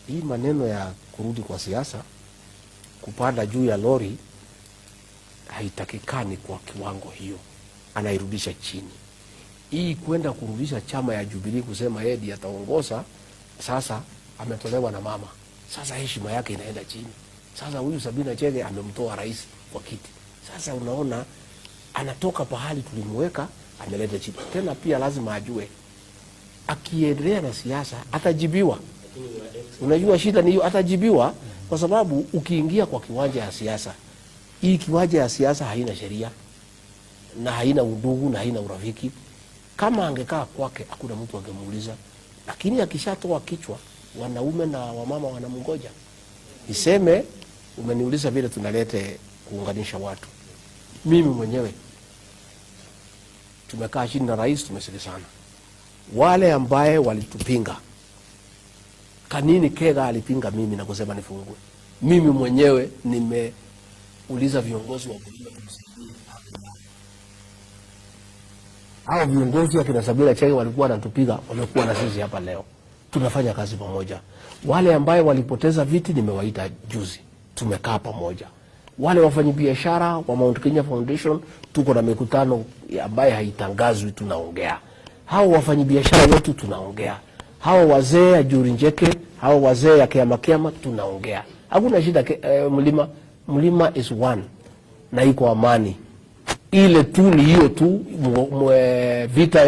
Hii maneno ya kurudi kwa siasa, kupanda juu ya lori haitakikani kwa kiwango hiyo, anairudisha chini. Hii kwenda kurudisha chama ya Jubilee kusema yeye ndiye ataongoza, sasa ametolewa na mama, sasa heshima yake inaenda chini. Sasa huyu Sabina Chege amemtoa rais kwa kiti. Sasa unaona anatoka pahali tulimweka, ameleta chini tena. Pia lazima ajue akiendelea na siasa atajibiwa. Unajua shida ni hiyo, atajibiwa kwa sababu ukiingia kwa kiwanja ya siasa, hii kiwanja ya siasa haina sheria na haina undugu na haina urafiki. Kama angekaa kwake hakuna mtu angemuuliza, lakini akishatoa kichwa, wanaume na wamama wanamngoja. Niseme, umeniuliza vile tunalete kuunganisha watu. Mimi mwenyewe tumekaa chini na rais, tumesikizana. Wale ambaye walitupinga, Kanini Kega alipinga mimi na kusema nifungue. Mimi mwenyewe nimeuliza viongozi wa Mlima tumsaidie. Hao viongozi akina Sabina Chege walikuwa wanatupiga, wamekuwa na sisi hapa leo, tunafanya kazi pamoja. Wale ambaye walipoteza viti nimewaita juzi, tumekaa pamoja. Wale wafanyabiashara wa Mount Kenya Foundation tuko na mikutano ambaye haitangazwi, tunaongea. Hao wafanyabiashara wetu tunaongea. Hao wazee ya Njuri Ncheke, hao wazee ya Kiama Kiama tunaongea. Hakuna shida. Mlima is one na iko amani. Ile tu ni hiyo tu vita.